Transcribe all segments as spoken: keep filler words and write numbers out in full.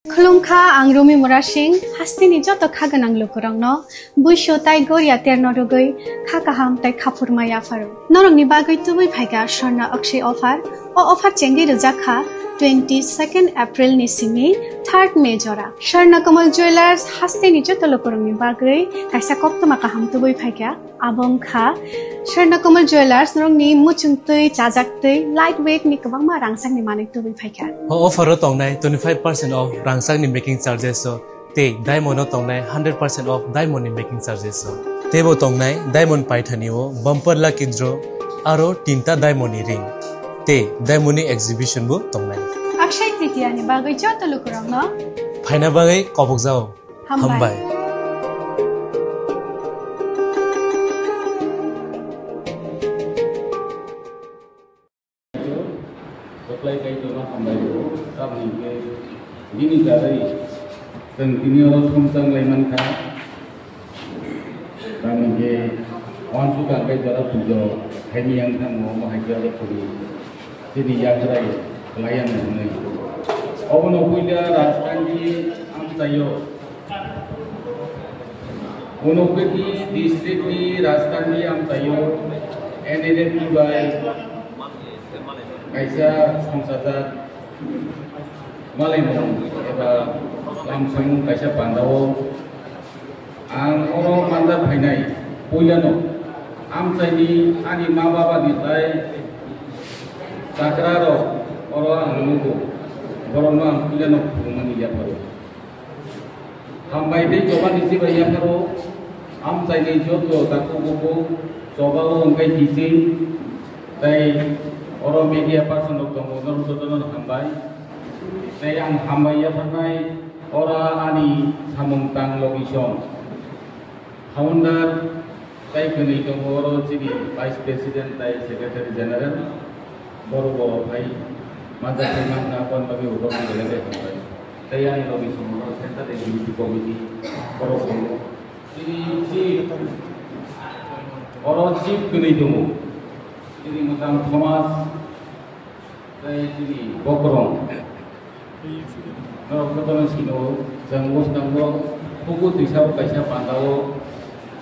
Khulumkha, ang Rumi Murasing, hasteni joto kha gwnang lukurokno buisu tai goria terno rwgwi kha kaham tai khaphurma yapharo. Norokni bagwi tubui phaikha Swarna Akshay offer. O offer chengwi rwjak kha twenty second April ni simi third May jora. Swarna Kamal Jewellers hasteni joto lukurokni bagwi kaisa koktwma kaham tubui phaikha. Abo wngkha Swarna Kamal Jewellers, norokni muchungtwi, chajaktwi, light weight ni kwbangma rangchakni manwi tubui phaikha. O offer o tongnai twenty five percent off rangchakni making charges o tei diamond o tongnai hundred percent off diamond ni making charges o. Teibo tongnai diamond paithani o bumper lucky draw aro tinta diamond ni ring tei diamond ni exhibition bo tongnai. Akshay Tritiya ni bagwi joto lukurokno phaina bagwi kobokjao. Hambai. Hambai. Reply kai tono hambai o, tamni ke bini jagai tong tini oro thumchang lai mankha. Tamni ke wansuk ang kai jora pujo khaini yang thang mo, mo hai jora puri. Chini yakrai kwlaiya nai hwnwi. Obono puila Rajkandi amchaio. Unokoti district ni Rajkandi amchaio N L F T bai kaisa songchajak malaimung eba lamsongmung kaisa pandao. Ang oro manjak phainai puilano amchaini ani ma baba ni tai chakra rok oro ang nugo, borokno ang puilano phunukmani yapharo. Hambai tei choba ni chibai yapharo amchaini joto takhuk bukhuk choba o wngkhe kiching tei oro media person rok tongo, norok jotono hambai. Tei ang hambai yapharnai oro ani samung tang location. Founder tei kwnwi tongo oro chini Vice President tei Secretary General. Borok bo phai manjak phai mankha, aboni bagwi bo borokno belai khe hambai. Tei ani logi songo Central Executive Committee borok tongo. Chini chief, oro chief kwnwi tongo. Chini mwchang Thomas, tei chini bokrong. Norok jotono sino, chwng bwskango huku twisao kaisa pandao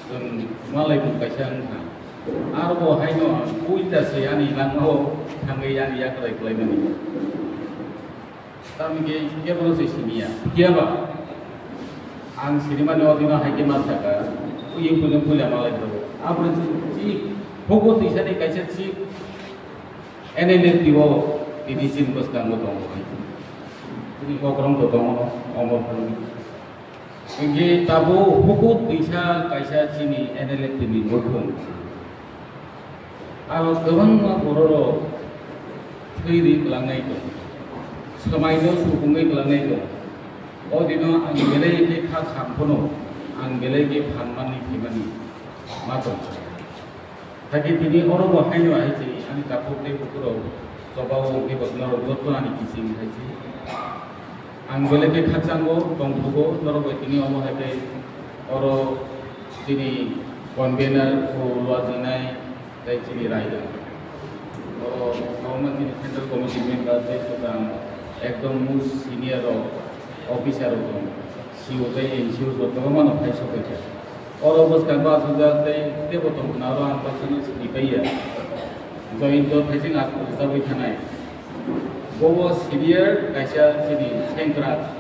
chwng malaimung kaisa wngkha. Aro bo haino ang puila se ani langmao thangwi ani yakrai kwlaimani. Tamni ke kebono se siniya. Phiya ba ang sinimani o dino hai khe ma sakha, ui puila puila malai rw. Aboni si huku twisani kaisa si N L F T o tini chini bwskango tongo hai. Chini kokrok bo tongo, omo phunukni. Hwnkhe tabuk huku twisa kaisa chini N L F T ni mukhung. Aro kwbangma bororok thwi rwi kwlangnai tong, swmaino supungwi kwlangnai tong. O dino ang belai khe kha sam phano, ang belai khe phan manwi thwimani ma tong. Hakhe tini oro bo haino hai se ani takhuk tei bukhurok choba o wngwi bo norok joto ani kiching hai se. Ang belai khe khakchango tongthogo norok bai tini omo hai khe oro chini convener o luajinai tei chini raida. Oro kwbangma chini central committee member tei swkang ekdom most senior rok, officer rok tongo. C O tei N C O joto mano phai sokphaikha. Oro bwskango asukjak tei teibo tongkha oro ang baksa no sini paiya. Joyinto Thaising aswk rwchapwi thanai. Bobo senior kaisa chini sengkrak.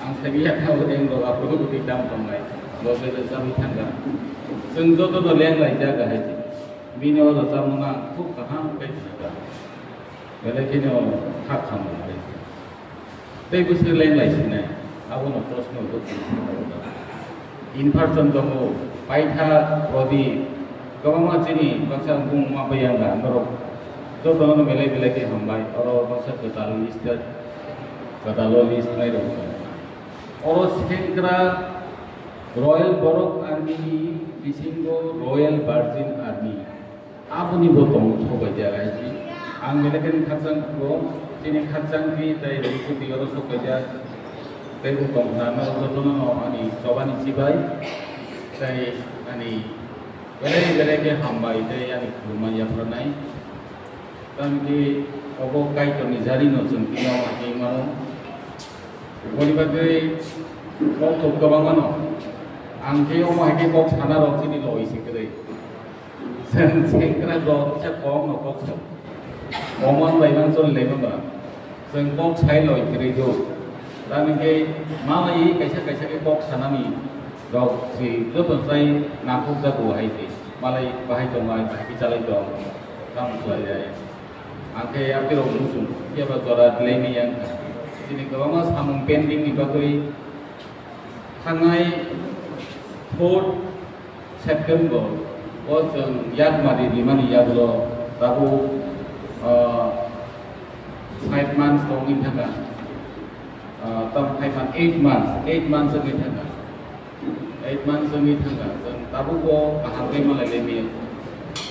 Ang saibi yakha o eng rok aphuru kwtwi tam tongnai. Bo khe rwchapwi thangkha. Chwng joto no leng laijak hai se. Bini o rwchapmung no ang khub kaham khe khnakha. Belai kheno kha khamung hai se. Tei bwswk leng lai sinai, abono proshno hwnkhe in person tongo, paitha, prodip, kwbangma chini baksa bumung ma bwya wngkha, norok jotono belai belai khe hambai, oro baksa kwtal list, kwtal o list nairok tongo. Oro sengkrak Royal Borok Army ni bisingo Royal Virgin Army. Aboni bo tong sobai jaga hai se. Ang belai kheno khakchang kho, chini khakchang khe tei rwngthok twi oro sok kaijak. Tei bo tong kha, norok jotono no ani chobani chibai tei ani belai belai khe hambai tei ani khulumma yapharnai. Tamni obo Kaitorni jarino chwng tini o ma twi mano. Boni bagwi kok thok kwbangma no. Ang khe omo hai khe kok sana rok chini loi se kwrwi. Chwng sengkrak rok kisa kom no kok sa. Omo bai mang choli lai mano. Chwng kok sai loi kwrwi do. Tamni khe malai kaisa kaisa khe kok sanani rok si joto sai nangkuk jago hai se. Malai bahai tong bai bahai khe chalai tong. Tamo chwlai jai. Ang khe yapirok muchung, phiya ba jora dilai ni yang kha. Chini kwbangma samung pending ni bagwi thangnai fourth September o chwng yak mari rimani yagulo tabuk, ah, five months tongwi thangkha. Ah, tam five months, eight months, eight months wngwi thangkha. Eight months wngwi thangkha, chwng tabukbo kaham khe malai lai maya.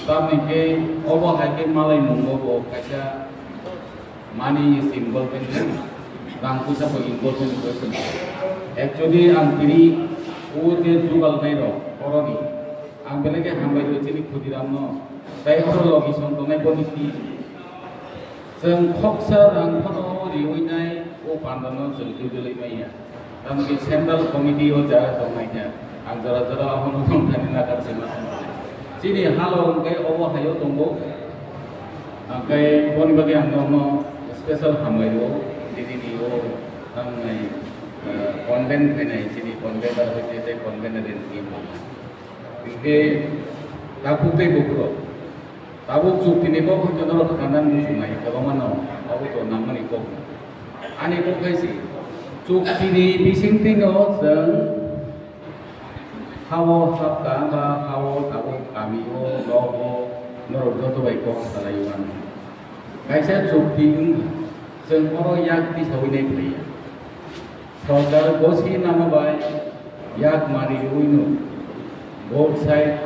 Tamni khe obo hai khe malai mungo bo kaisa money is involvement, rang puisa bo involvement bo chwng. Actually, ang tini o je jugal nai rok, oroni, ang belai khe hambai rw chini Khudiram no, tai oro logi song tongnai boni twi. Chwng khoksa rang phano riwi nai o pandano chwng twibilwi maya. Tamni central committee o jaga tong nai kha. Ang jora jora ahono tong thani nakar se ma. Chini halo hwnkhe obo hayo tongo. Hwnkhe boni bagwi ang nono special hambai o. Dini ni o ang nai, eh, convent phainai chini convener hoite tei convener ni team. Hwnkhe takhuk tei bukhurok. Tabuk chukti ni kok hwnkhe norok khanani muchungnai kwbangma no, abo to nangmani kok. Ani kok hai se, chukti ni bisingtwi no chwng hao hapta ba hao tabuk kami o, nogo norok joto bai kok salai mano. Kaisa chukti wngkha, chwng oro yak tisawi nai phlaiya. Sorkar gosi nama bai yak mari rwino both side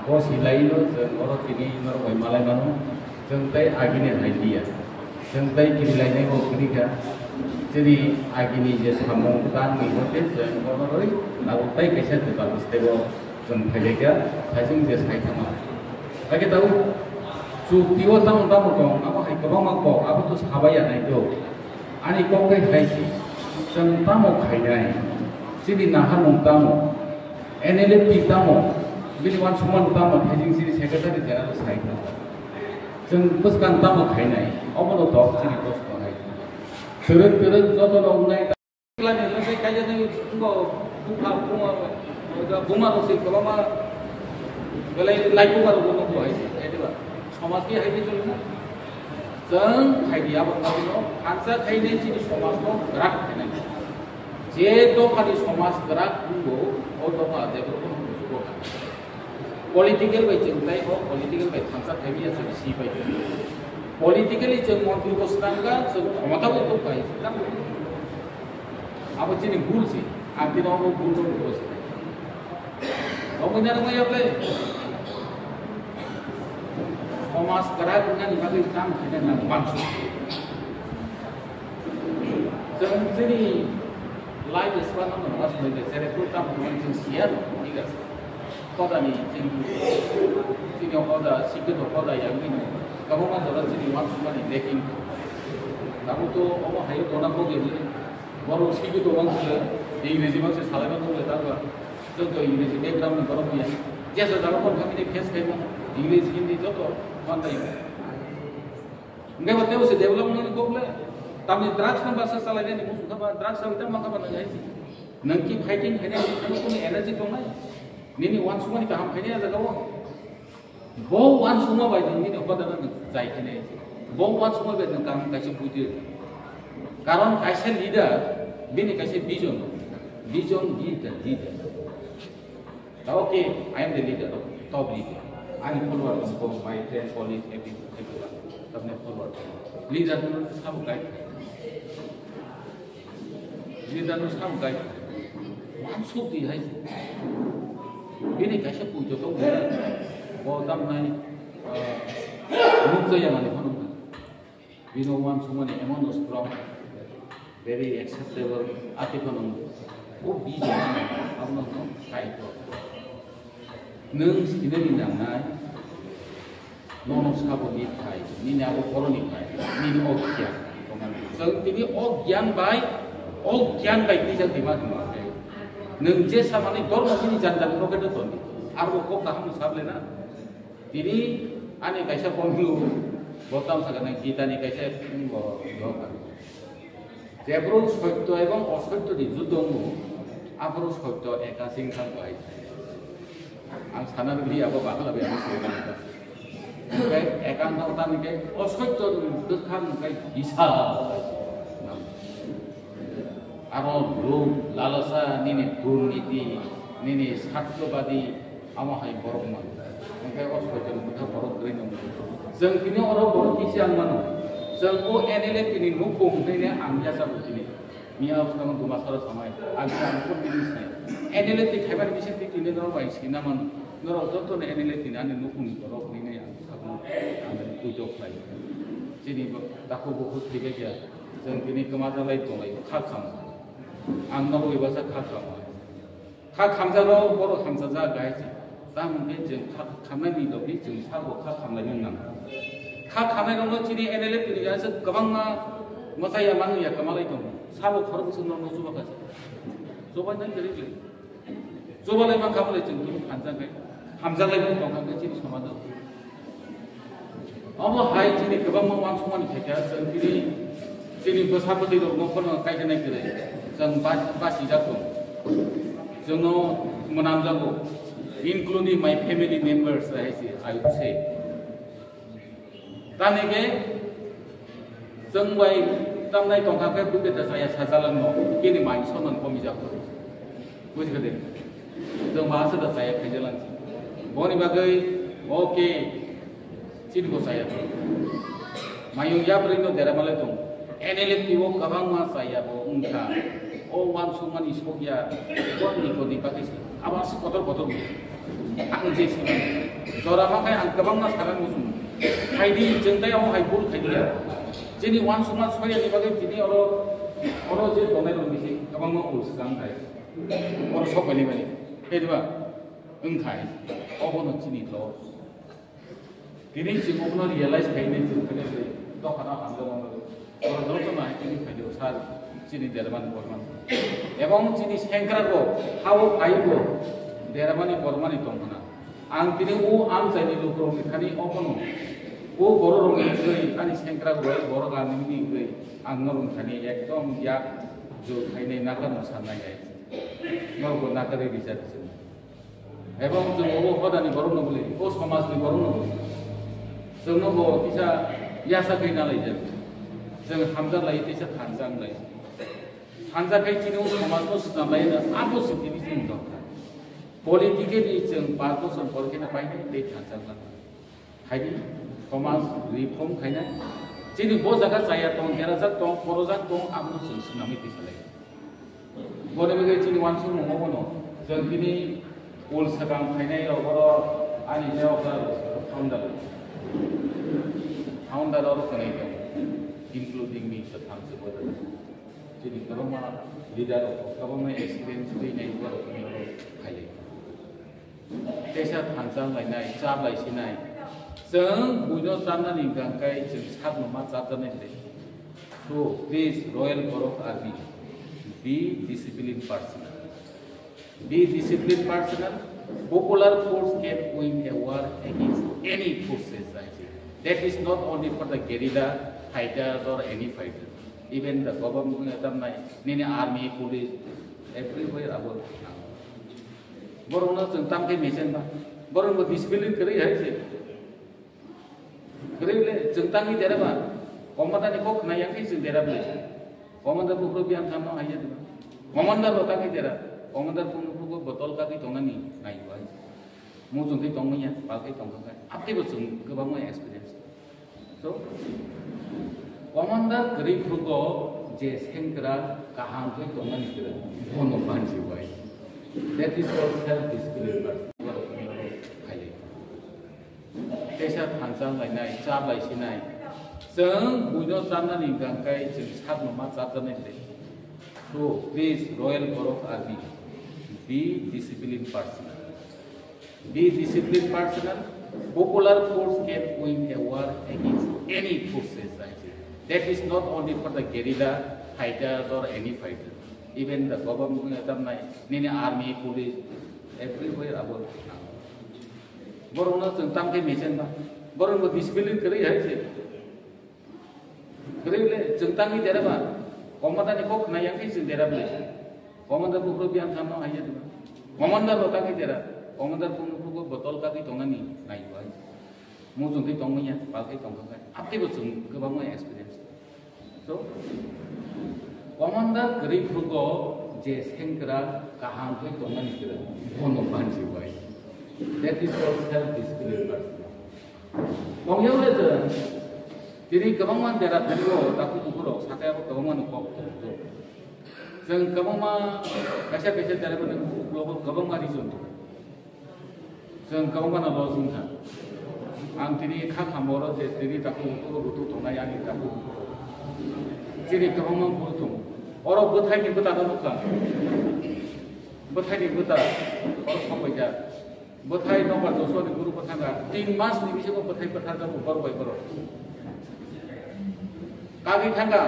gosi laino chwng oro tini norok bai malai mano. Chwng tei agini hai liya. Chwng tei kiri lainai bo kwrwi kha. Chini agini je samung tang ni hote chwng bono rwi abo tei kaisa kwtal step o chwng phailaikha, thaising je sai thangma. Hakhe tabuk chukti o tamo tamo tong, abo hai kwbangma kok, abo to sabai ya nai do. Ani kok bai hai se, chwng tamo khainai, chini naharmung tamo, N L F T tamo, bini uansukmani tamo, thaising chini secretary general sai kha. Chwng bwskang tamo khainai, obono tok chini kosto hai. Twrwk twrwk joto no wngnai. Sikla ni hwnkhe kaijaknai wngkha buma, buma rok se kwbangma belai laibuma rok bo nukho hai se, hai diba? Somaj ni hai khe chwng, chwng hai di abo no thansa khainai chini somaj no kwrak khainai. Je dopha ni somaj kwrak wngbo, o dopha development wngbo. Political bai chwng tei o political bai thansa thaibi ya chwng si bai. Politically chwng montri bo swkang kha, chwng khomota bo tong pai. Abo chini bhul se, ang tini obo bhul rok bo se. Omo nang maya ble. Somaj kwrak wngnani bagwi tamo khaina nang uansuk. Chwng chini life span no uansuk bai, jere kul tamo khaimani chwng siya no, thik ase. Hodani chini, chini hoda, sikhe to hoda yangwi no, kwbangma jora chini uansukmani lacking. Tabuk to omo hayo dona kok yangwi, borok sikhe to uansukle, Ingreji baksa salaiba nukle, tabuk chwng to Ingreji background ni borok ya. Jesa jaga borok kami face khaima, English, Hindi joto mantai. Hingke bo tebo se development ni kok le, tamni drugs no baksa salai nani muchung kha ba, drugs salai tamo kha ba nang hai. Nang ki fighting khainai, nang kunu energy tongnai. Nini uansukmani kaham khainai a jaga o. Bo uansukma bai nini hoda no jai khainai. Bo uansukma bai nang kaham kaisa buji. Karon kaisa leader, bini kaisa vision. Vision give the leader. Okay, I am the leader of top leader. Ani follower dong, my friend, colleague, every, everyone. Tamni follower. Leader no sabo guide. Leader no sabo guide. Uansuk di hai. Bini kaisa pujo to. Bo tamnai, ah, nukjaya mani phano. Bini uansukmani emon no strong, very acceptable, ati phano o vision abono no sai to. Nwng sinani nangnai, nono sabo ni phai, nini abo boroni phai, nini o giyan. Chwng tini o giyan bai O gyan bai twijak dima hwnma khe. Nwng je samani dormo bini jan jan pocket o toni. Aro kok kaham no sable na. Tini ani kaisa bondhu bo tam sakha nang Gita ni kaisa bo doka. Jebro sotto ebong osotto ni judo wngo, aphuru sotto eka sing thang bai. Ang sana rwgwi abo bakla bai ang sui rwgwi. Tei ekang no tani khe osotto ni bwkha nwng khe hisa. Aro lub, lalasa, nini durniti, nini satyobadi, amo hai borok man. Hwnkhe osotto ni bwkha borok kwrwi nung. Chwng tini oro borok kisi ang mano. Chwng o N L F T ni nukhung hwnwi ang yachago tini. Miya bwskang duma sara samai, agi ang kon bini sai. N L F T khaibar bisi ti tini norok bai sina man. Norok joto ni N L F T ni ani nukhung ni borok ni ne ang sakno ang pujo khlai. Chini bo takhuk bukhuk thwibai kya. Chwng tini kwma jalai tonglai kha kham. Ang norok bai basa kha kham. Kha khamjalo borok hamjajak gai se. Tamo hwnkhe chwng kha khamnani logi chwng sago kha khamlaina nang. Kha khamnairokno chini N L F T ni aswk kwbangma mwchaya manwi ya kwmalai tongo. Sabo khorokbwswkno no chuba kha se. Chubaina kwrwi kwrwi. Chubalai mankha bole chwng tini hamjaknai. Hamjaklai bo tongkha khe chini somajo. Omo hai chini kwbangma uansukmani khaikha, chwng tini chini bwsa bwtwi rokno phano kaijaknai kwrwi. Chwng ba-, bachijak tong. Chwngno mwnamjago, including my family members, hai se, I would say. Tamni khe chwng bai tamnai tongkha khe bwkhe ta chaya sajalangno, bini mai soman komijago. Bujikha de? Chwng ma se da chaya khaijalang. Boni bagwi, okay, chini bo chaya. Mayung yabrino dera malai tong. N L F T o kwbangma chaya bo wngkha. O uansukmani sokya, kotni kotni bagwi se. Abo aswk kotor kotor wngkha. Ang je sima. Jora ma khai ang kwbangma sagan muchung. Khaidi, chwng tai abo hai bul khaidi ya. Chini uansukma soyani bagwi tini oro, oro je tongnai rok bisi kwbangma ul swkang khai. Oro sok bai nai bai. Khe diba? Wngkhai. Obono chini loss. Tini chwng obono realize khainai chwng khainai se dokhano hamjakma bagwi. Oro joto nai tini phaidi o sir chini dermani bormani. Ebong chini sengkrago hao phaibo dermani bormani tongkhna. Ang tini o amchaini lukurokni thani obono o bororokni wngwi ani sengkrago borok ang nini wngwi ang norokni thani ekdom yak jor khainai nakarno sannai hai. Norokbo nakarwi rijak chwng. Ebong chwng obo hodani borokno bwlwi, o somajni borokno bwlwi. Chwngno bo kisa yasa khe nalaijak. Chwng hamjak lai, kisa thansa wng lai. Thansa khe chini o somajno swnam lai, abo se tini chini dorkar. Politically chwng panch bochor pore khe painai tei thansa wng lai. Haidi, somaj reform khainai. Chini bo jaga chaya tong, derajak tong, khorojak tong, abono chwng swnamwi twi salai. Boni bagwi chini uansukmung obono, chwng tini ul swkang khainai rok oro ani neyokra rok founder, founder oro kwnwi tongo, including me, kwthang se bo jaga. Chini kwbangma leader rok, kwbangma experience twi nai borok khailai. Teisa thansa wng lainai, chap lai sinai. Chwng buino chamnani hwnkha khe chwng sakno ma chapjaknai de. So, please, Royal Borok Army, be disciplined personnel. Be disciplined personnel. Popular force can win a war against any forces, I say. That is not only for the guerrilla fighters or any fighter. Even the government, nini army, police, everywhere abo. Borokno chwng tam khe mesen ba. Borokno discipline kwrwi hai se. Kwrwi le chwng tangwi dera ba. Commander ni kok khna yang khe chwng dera bwle. Commander buphuru biyan thamno hai ya. Commander bo tangwi dera. Commander phung buphuru botol kagwi tongnani nai bai. Muchung khe tongmanya, pal khe tongkha. Aphi bo chwng kwbangma experience. So, commander kwrwi phrugo je sengkrak kaham khe tongnani kwrwi, bono banchi bai. That is called self discipline. Teisa thansa wng lainai, chap lai sinai. Chwng buino chamnani hwnkha khe chwng sakno ma chapjaknai de. So, please, Royal Borok Army, be disciplined person. Be disciplined personnel. Popular force can win a war against any forces, I say. That is not only for the guerrilla Fighters or any fighter, even the government, nini army, police, everywhere abo. Borokno chwng tamkhe mesen ba, borokno discipline kwrwi hai se. Kwrwi le chwng tangwi dera ba, commander ni kok khna yang khe chwng dera bwle. Commander buphuru biyan khamno haiya diba. Commander no tangwi dera, commander phung phung botol kagwi tongnani nai bai. Mujung khe tongmanya, pal khe tongkha khe. Abtei bo chwng kwbangma experience. So, commander kwrwi phrugo je sengkra kaham khe tongnani kwrwi, bono banchi bai. That is called self discipline person. Tongya le je, tini kwbangma dera thangwi o takhuk bukhurok sakhe abo kwbangma no kok tongo. Chwng kwbangma kaisa kaisa dera mani uklogo kwbangma reason tongo. Chwng kwbangma no loss wngkha. Ang tini kha khamoro je tini takhuk bukhuk rutuk tongnai ani takhuk bukhuk. Chini kwbangma bul tongo. Oro bwthaini bwta no nukha. Bwthaini bwta oro sokbaijak. Bwthai nokbar Joshua ni guru bwthanga tin mas ni bisingo bwthai bwtharjago borok bai borok. Kagwi thangkha,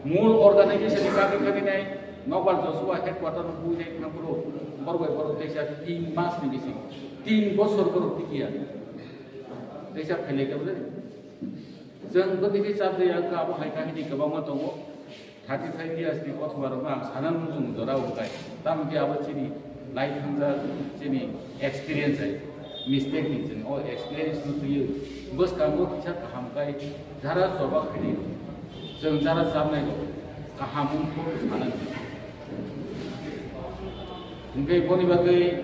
mul organization ni kagwi thangwi nai nokbar Joshua headquarter no bui nai thangphuru borok bai borok teisa tin mas ni bisingo, tin bosor borok tikiya. Teisa phailai khe bwle. Chwng bwtwi khe chap ya wngkha, abo hai kahini kwbangma tongo. Thirty five years ni kothoma rok ang sana muchung jora wngkha. Tamo khe abo chini lai thangjak chini experience hai. Mistake ni chini o experience no twiwi bwskango kisa kaham kai jara choba khaidi. Chwng jara chamnai rok kaham wngkha sana. Hingke boni bagwi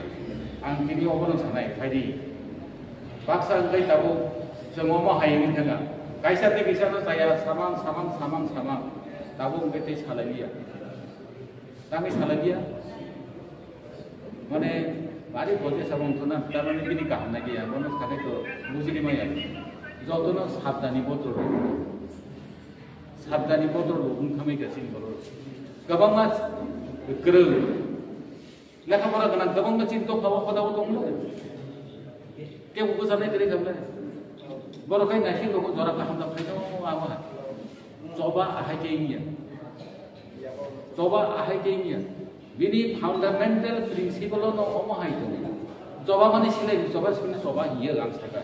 ang tini obono sanai phaidi. Baksa hingke tabuk chwng omo hai wngwi thangkha. Kaisa tei kaisa no chaya samang samang samang samang. Tabuk hingke tei salai liya. Tangwi salai liya. Mane bari boje samang thuna tamani bini kaham nai liya. Bono sakai to bujili maya. Jotono sabdani botol. Sabdani botol wngkhamai ka chini borok. Kwbangma kwrwng. Lekha pora gwnang kwbangma chini tongkha o khoda o tonglo. Kebo bwchanai kwrwi khamle. Borok hai naising rokbo jora kaham da phaino abo ha. Choba ahai khe wngya. Choba ahai khe wngya. Bini fundamental principle no omo hai tong. Choba mani silai choba sini choba hiya lang saka.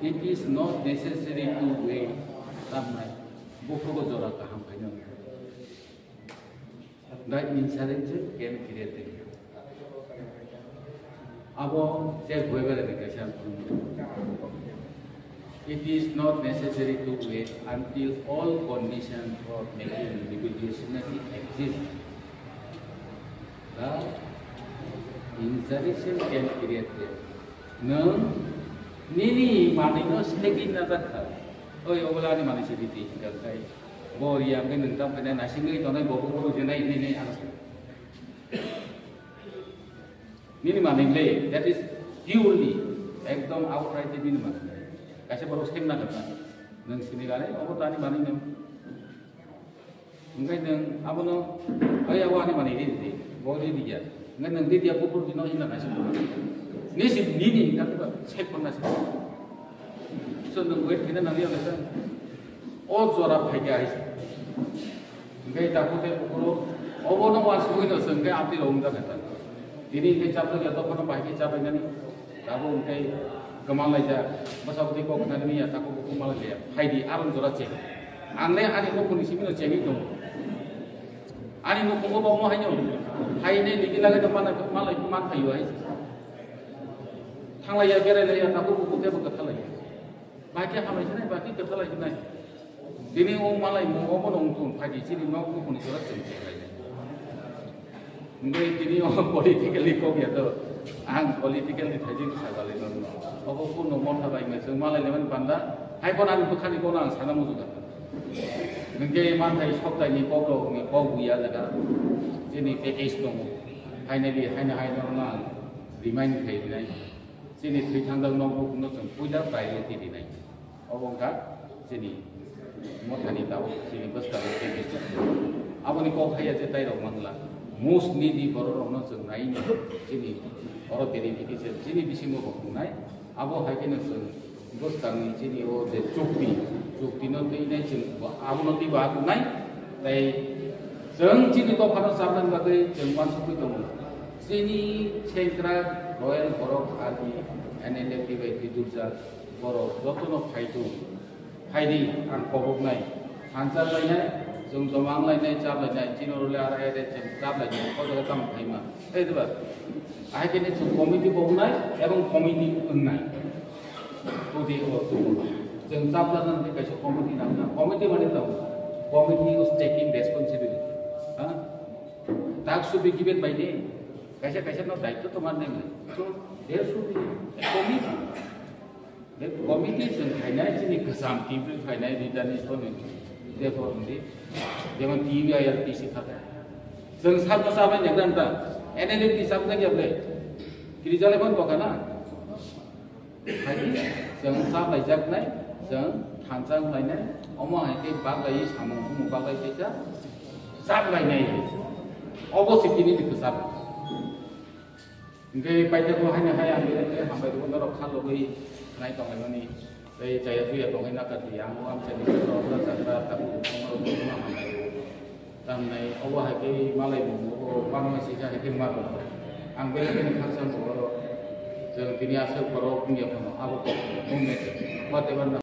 It is not necessary to wait. Tamnai. Buphrugo jora kaham khaino. The insurance can create. Abo Jack Weber ni kaisa. It is not necessary to wait until all conditions for making individual signature exist. The insurance can create. Nwng nini manwino selekwi najak kha. Oi, obola ani manwi se ridi hingka khai. Bo riya hingke nwng tam khainai naisingwi tongnai bo bo rujinai hinwi nai ano sa. Nini manwi le, that is purely, ekdom outrightly nini manwi le. Kaisa borok sengna kha. Nwng sini gani, obo tani manwi nwng. Hingke nwng abono, "Ai, abo ani manwi ridi, bo ridi ya." Hingke nwng ridi ya, buphuru dino hina kaisa. Nisi nini hingka khe ba, sai khorna se. So nwng wait khaina nangya le sa. O jora phaikha hai se. Hingke takhuk tei buphuru, obono wansugwi no se hingke amtwi rok wngjakha ta. Tini hingke chaplak ya dophano bahai khe chabainani. Tabuk hingke kwma laijak, bwsa bwtwi kok khnani ya, takhuk bukhuk ma laijak. Phaidi, aron jora cheng. Ang le ani nukhungni simi no chengwi tongo. Ani nukhungo bo omo haino. Phainai nini lage no manai, malai man phaio hai. Thanglaiya, berailaiya, takhuk bukhuk tei bo kwthalaiya. Bahai khe hamlai sinai, bahai khe kwthalai sinai. Tini o malai mo omo no wngthung phaidi chini nok bukhuni jora chwng chwng lai. Hingke tini o politically kok ya to, ang politically thaijing sagalai no. Obo kuno motha bai me chwng malai lemani panda, hai kono ani bwkhani kono ang sana muchung kha. Hingke manthai soktai ni kok rok ni kok buya jaga, chini package tongo. Finally, haino haino no ang remind khai rinai. Chini thwi thangjak nok bukhuk no chwng puila priority rinai. Obo wngkha chini mothani tabuk chini bwskang tei business. Aboni kok haiya je tai rok mangla. Most needy borok rokno chwng nai chini oro verification chini bisingo bo wngnai. Abo hai kheno chwng bwskangni chini o je chukti, chukti no twi nai chwng bo abono twi bo akungnai. Tei chwng chini dophano chabnani bagwi chwng uansukwi tongo. Chini sengkrak royal borok army N L F T bai T Durja borok jotono phai tongo. Phaidi ang koboknai. Thansa lainai, chwng joma wnglainai, chaplainai, chini role arai arai chwng chaplainai, o jaga tamo phaima. Tei diba? Ahai khe chwng committee bo wngnai, ebong committee wngnai. Todi o chwng chaplainani kaisa committee nangna. Committee mane tamo? Committee is taking responsibility. Ha? Task should be given by them. Kaisa kaisa no daitto tomar nai. So, there should be a committee. Be committee chwng khainai chini kwcham T V khainai leader ni soni. Therefore, hindi. Jemon T V I R T C khata. Chwng sabno sabai nang dan ta. N L F T sabna ya ble. Kiri jale kon bokana. Hai, chwng chaplaijaknai, chwng thansa wnglainai, omo hai khe baglaiwi samung bumung baglai khe kha chaplainai. Obo se tini ni kwcham. Hingke paithago haino hai ang belai khe hambai rwo norok kha logwi nai tonglaimani. Tei chaya chuya tongwi nakha di, ang o amchaini borok chagra tabuk tongma rok no hambai rwo. Tamni obo hai khe malai mung, obo bangma sika hai khe ma rok. Ang belai kheno khakchang bo oro. Chwng tini aswk borok wngya phano abo kok wngya khe. Whatever na